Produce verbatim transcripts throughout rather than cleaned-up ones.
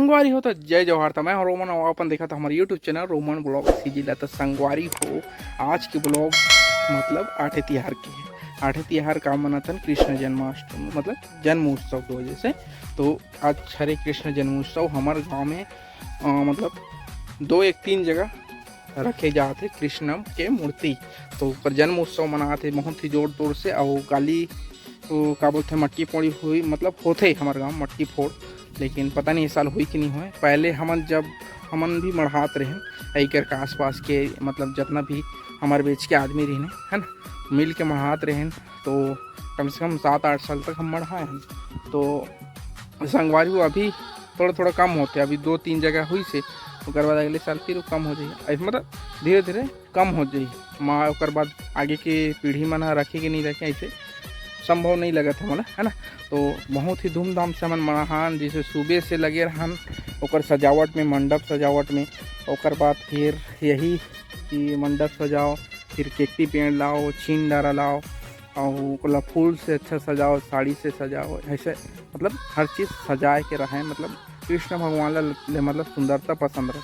संगवारी हो, त जय जोहार। त मैं हूं रोमन, अउ अपन देखत हव हमर YouTube channel Roman blog CG ला। त संगवारी हो, आज के ब्लॉग मतलब आठे तिहार के हे। आठे तिहार का मनाथन? कृष्ण जन्माष्टमी, मतलब जन्म उत्सव के वजह से। तो आज हरे कृष्ण जन्मोत्सव हमर गांव में, अ, मतलब दो एक तीन जगह रखे जात हे कृष्ण के मूर्ति। तो ओकर जन्म उत्सव मनात हे बहुत ही जोर तोर से। अउ काली, तो का बोलथे, मटकी फोड़ी हुई, मतलब होथे हमर गांव मटकी फोड़, लेकिन पता नहीं इस साल हुई कि नहीं हुई। पहले हमन, जब हमन भी मढ़ात रहेन, एकर के आसपास के, मतलब जितना भी हमर बेच के आदमी रहिन, है ना, मिल के मढ़ात रहेन, तो कम से कम सात आठ साल तक हम मढ़ाए हन। तो संगवारी हो, अभी थोड़ा थोड़ा कम होथे, अभी दो तीन जगह हुई से, ओकर बाद अगले साल फिर कम हो जाही। ऐसे मतलब धीरे धीरे कम हो जाही। मा ओकर बाद आगे के पीढ़ी मन ह रखे के नहीं रखे, ऐसे संभव नहीं लगत हे मोला, है ना। तो बहुत ही धूमधाम से हमन मनाहन, जैसे सुबह से लगे रहन ओकर सजावट में, मंडप सजावट में। ओकर बाद फिर यही कि मंडप सजाओ, फिर केकटी पेड़ लाओ, छीन डारा लाओ, और ओला फूल से अच्छा सजाओ, साड़ी से सजाओ, ऐसे मतलब हर चीज़ सजाए के रहे। मतलब कृष्ण भगवान ला ले, मतलब सुंदरता पसंद रहे,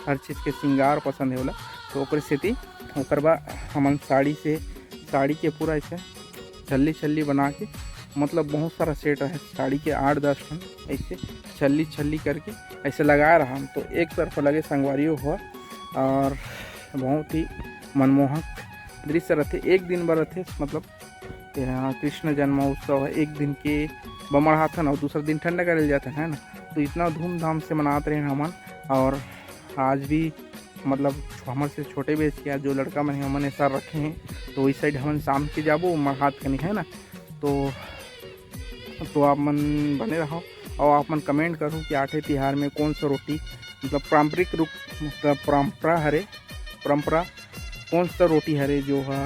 हर चीज़ के श्रृंगार पसंद है ओला। तो ओकरे सेती ओकर बाद हमन साड़ी से, साड़ी के पूरा ऐसे छल्ली छल्ली बना के, मतलब बहुत सारा सेट रहे साड़ी के, आठ दस ठन ऐसे छल्ली छल्ली करके ऐसे लगाए रहन। तो एक तरफ लगे संगवारी हो, और बहुत ही मनमोहक दृश्य रहथे। एक दिन बर रहथे, मतलब यहाँ कृष्ण जन्मोत्सव है, एक दिन के बमड़ाथन और दूसरा दिन ठंडा करे जाथन, है ना। तो इतना धूमधाम से मनात रहे हमन। और आज भी मतलब हमर से छोटे बेच के जो लड़का मन हे, हमन ऐसा रखे हैं, तो इस साइड हमन शाम के जाबो मढ़ात कनी, है ना। तो तो आप मन बने रहो और आप मन कमेंट करो कि आठे तिहार में कौन सा रोटी, मतलब पारंपरिक रूप, मतलब परंपरा हरे, परंपरा कौन सा रोटी हरे जो हा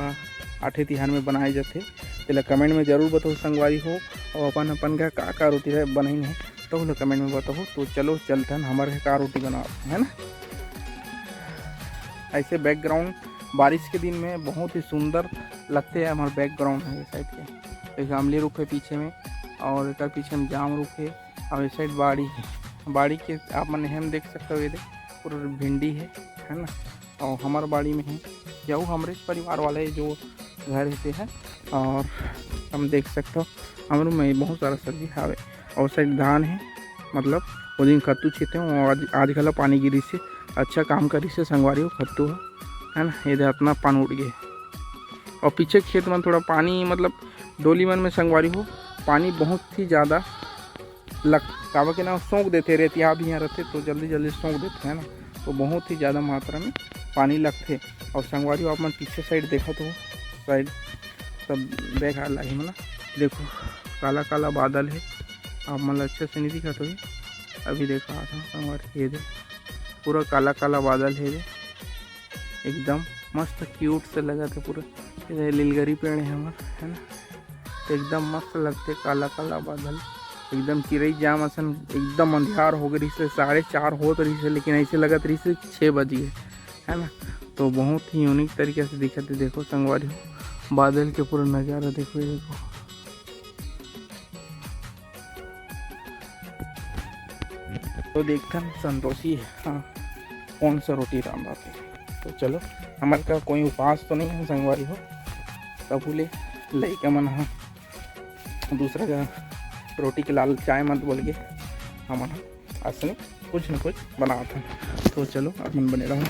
आठे तिहार में बनाए जाथे, तेला कमेंट में जरूर बताओ संगवारी हो। और अपन अपन का का, का रोटी रहे बनाइन है, तो ओला कमेंट में बताओ। तो चलो चलथन, हमर घर का रोटी बना, है ना। ऐसे बैकग्राउंड बारिश के दिन में बहुत ही सुंदर लगते हैं। हमारे बैकग्राउंड है ये साइड के, एक आमली रुख है पीछे में, और एक पीछे में जाम रुख है, और इस साइड बाड़ी है। बाड़ी के आप मन हम देख सकते हो, ये देख पूरा भिंडी है, है ना। और हमारे बाड़ी में है, यहू हमरे परिवार वाले जो घर रहते हैं। और हम देख सकते हो हमरो में बहुत सारा सब्जी हावे। और साइड धान है, मतलब वो दिन खत्तू छीते हो, आज, आज घला पानी गिरी से अच्छा काम करी से संगवारी हो खत्तू हो, है ना। ये दे इतना पान उड़ गए। और पीछे खेत में थोड़ा पानी, मतलब डोली मन में संगवारी हो, पानी बहुत ही ज़्यादा लग, काबर के ना सोंक देथे, रेतिया भी यहाँ रहते तो जल्दी जल्दी सोंक देथे, है ना। तो बहुत ही ज़्यादा मात्रा में पानी लगथे। और संगवारी हो, आप मन पीछे साइड देखत हो, साइड सब बेकार लागे मला। देखो काला काला बादल है, आप मन ला अच्छे से नहीं दिखत होही। अभी देखा था संगवारी, ये दे पूरा काला काला बादल है, ये दे एकदम मस्त क्यूट से लगत है पूरा। ये दे लीलगरी पेड़ है हमर, है ना। तो एकदम मस्त लगते काला काला बादल, एकदम चिरई जाम असन एकदम अंधियार हो गए रहिस, साढ़े चार होत रहिस, लेकिन ऐसे लगत रहिस छः बज गए, है ना। तो बहुत ही यूनिक तरीके से दिखत है। देखो संगवारी हो, बादल के पूरा नज़ारा देखो, ये देखो। तो देखथन संतोषी, हाँ, कौन सा रोटी रांधत हे। तो चलो, हमर का कोई उपास तो नहीं है संगवारी हो, तभू ले लइका मन ह दूसरा का रोटी के लाल चाय मत बोल के हमन ह असने कुछ न कुछ बनात हन। तो चलो, अपन बने रहो।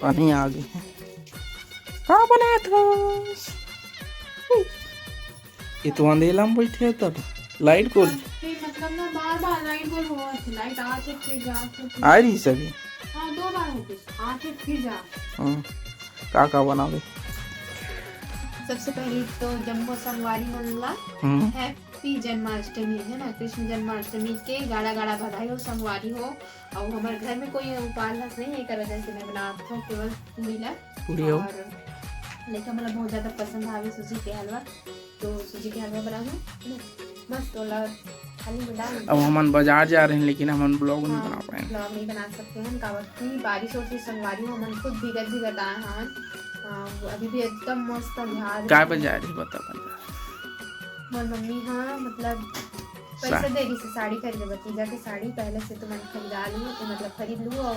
पानी आ गए हैं। का बनात हस? ये तो अंधेला में बैठे है तब। लाइट गोल। फिर मतलब ना बार बार लाइट गोल होवत है, लाइट आत है फिर जात है फिर। आ रही सभी। हाँ, दो बार हो गई, आत है फिर जात है। हाँ, का का बनावे? सबसे पहले तो जम्मो संगवारी मन ला हम्म। हैप्पी जन्माष्टमी, है ना, कृष्ण जन्माष्टमी के गाड़ा गाड़ा बधाई हो संगवारी हो। और हमारे घर में कोई उपास नहीं है, एकर वजह से मैं बनात हूँ केवल पूरी ला। पूरी हो। और लेकिन मतलब बहुत ज़्यादा पसंद आवे सूजी के हलवा, तो सूजी के हलवा बनाहूँ, है ना? मस्त ओला थाली में डाल अब हमन बाजार जा रहे हैं, लेकिन हमन ब्लॉग नहीं हाँ, बना पाए। ब्लॉग नहीं बना सकते हैं, काबर कि बारिश होती संगवारी हो, हमन खुद भीगत भीगत आए हैं। हाँ, वो अभी भी एकदम मस्त अंधियार काय है। बाजार ही बता बाजार। मोर मम्मी हा मतलब पैसा दे रही से साड़ी खरीदे बर, तीजा के साड़ी पहले से तो मैं खरीदा लूँ, तो मतलब खरीद लूँ और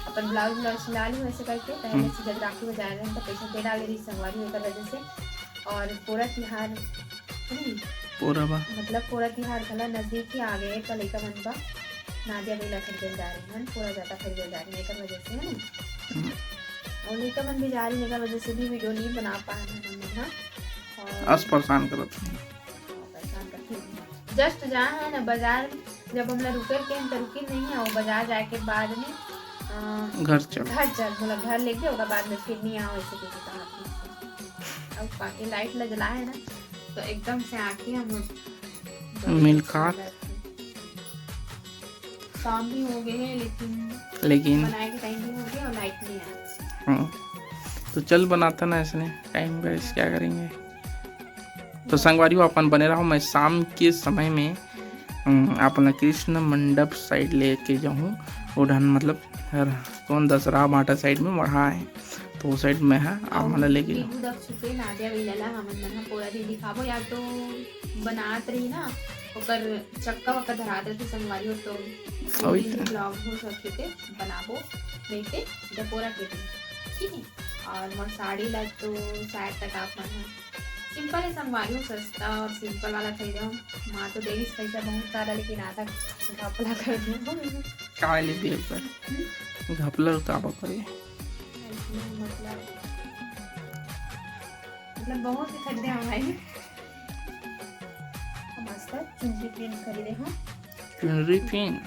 अपन ब्लाउज ब्लाउज सिला लूँ, ऐसे करके पहले से जब राखी बजाए रहे तो पैसा दे डाले रही संगवारी, ओकर वजह से। और पूरा तिहार, हम्म, पूरा बा। मतलब पूरा तिहार घला नजदीक ही आ गए, तो लइका मन बा नादिया बेला खरीदे जा रही हन, पूरा ज्यादा खरीदे जा रही है, एकर वजह से, है ना? हम्म। और लइका मन भी जा रही है, एकर वजह से भी वीडियो नहीं बना पाए हैं हम लोग, हाँ। और अस परेशान करत हैं। परेशान करत हैं। जस्ट जा है ना बाजार, जब हमला रुके के हम तो रुकी नहीं है, वो बाजार जाए के बाद में, अ, घर चल। घर चल, बोला घर लेके जाओ, ओकर बाद में फिर नहीं आओ, ऐसे कुछ कहा था। अब बाकी लाइट ला जला है ना, तो एकदम से आँखें हम मिल खा। शाम भी हो गए हैं, लेकिन लेकिन बनाए के टाइम भी हो गया और लाइट नहीं आया। हाँ, तो चल बनाता ना, इसने टाइम वेस्ट क्या करेंगे। तो संगवारी हो, अपन बने रहो, मैं शाम के समय में, अम, अपन कृष्ण मंडप साइड लेके जाऊँ, वो ढन मतलब हर कौन दसरा बाटा साइड में मढ़ा है, तो वो साइड में है, आप और मन ला लेके जाओ। दीदी दब छुपे नादिया बेला ला हमन मन ह पूरा दिन दिखाबो, या तो बनात रही ना, ओकर चक्का वक्का धरात रही संगवारी हो, तो अभी दिन तो vlog हो सके ते बनाबो, नहीं ते डपोरा के दिन, ठीक है। और मोर साड़ी ला तो शायद तक आप मन ह सिंपल है संगवारी हो, सस्ता और सिंपल वाला खरीदे हो। माँ तो देवी पैसा बहुत सारा, लेकिन आधा घपला कर दे। काहे ले देव कर? घपला काबर करे? मतलब, मतलब बहुत ही खरीदे हो भाई। मस्त चुनरी प्रिंट खरीदे हो। चुनरी प्रिंट?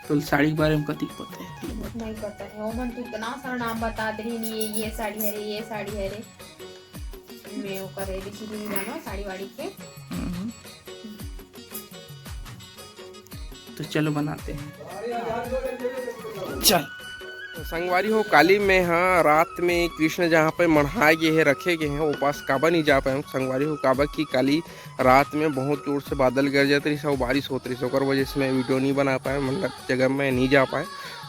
तो साड़ी के बारे में कतिक पता है? नहीं पता है। ओमन तो इतना सारा नाम बता दे रही, ये, ये साड़ी है रे, ये साड़ी है रे। मैं ओकर एबीसीडी नहीं जानो साड़ी वाड़ी के। हम्म। तो चलो बनाते हैं। चल। तो संगवारी हो, काली में हाँ, रात में कृष्ण जहाँ पे मढ़ाए गए हैं, रखे गए हैं, वो पास काबा नहीं जा पाए हम संगवारी हो, काबा कि काली रात में बहुत जोर से बादल गरजत रहिस अउ बारिश होत रहिस, ओकर वजह से मैं वीडियो नहीं बना पाए, मतलब जगह में नहीं जा पाए।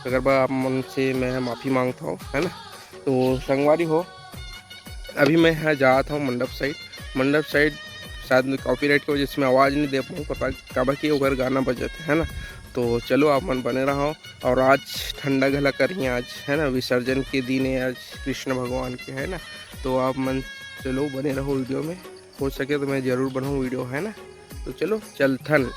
अगर बा आप मन से मैं माफ़ी मांगता हूँ, है ना। तो संगवारी हो, अभी मैं यहाँ जात हूँ मंडप साइड। मंडप साइड शायद कॉपीराइट की वजह से मैं आवाज़ नहीं दे पाऊँ, पता काबर कि ओकर गाना बजत है, है ना। तो चलो आप मन बने रहो। और आज ठंडा घला करही आज, है ना, विसर्जन के दिन है आज कृष्ण भगवान के, है ना। तो आप मन चलो बने रहो वीडियो में, हो सके तो मैं जरूर बनाऊँ वीडियो, है ना। तो चलो चलथन।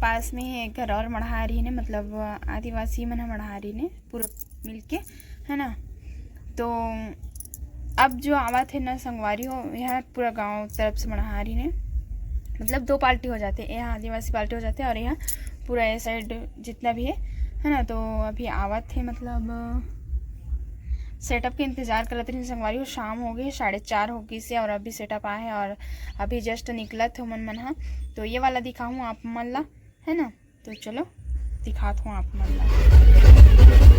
पास में ही एक घर और मढ़ा रही ने, मतलब आदिवासी मन ह मढ़ा रही ने पूरा मिलके, है ना। तो अब जो आवत हे ना संगवारी हो, यह पूरा गांव तरफ से मढ़ा रही ने, मतलब दो पार्टी हो जाते, यह आदिवासी पार्टी हो जाते और यह पूरा ये साइड जितना भी है, है ना। तो अभी आवत हे, मतलब सेटअप के इंतजार करत रही संगवारी हो। शाम हो गई, साढ़े चार हो गई से और अभी सेटअप आए हैं और अभी जस्ट निकलत हे मन मन हा। तो ये वाला दिखाऊँ आप मन ला, है ना। तो चलो दिखात हूँ आप मन ला।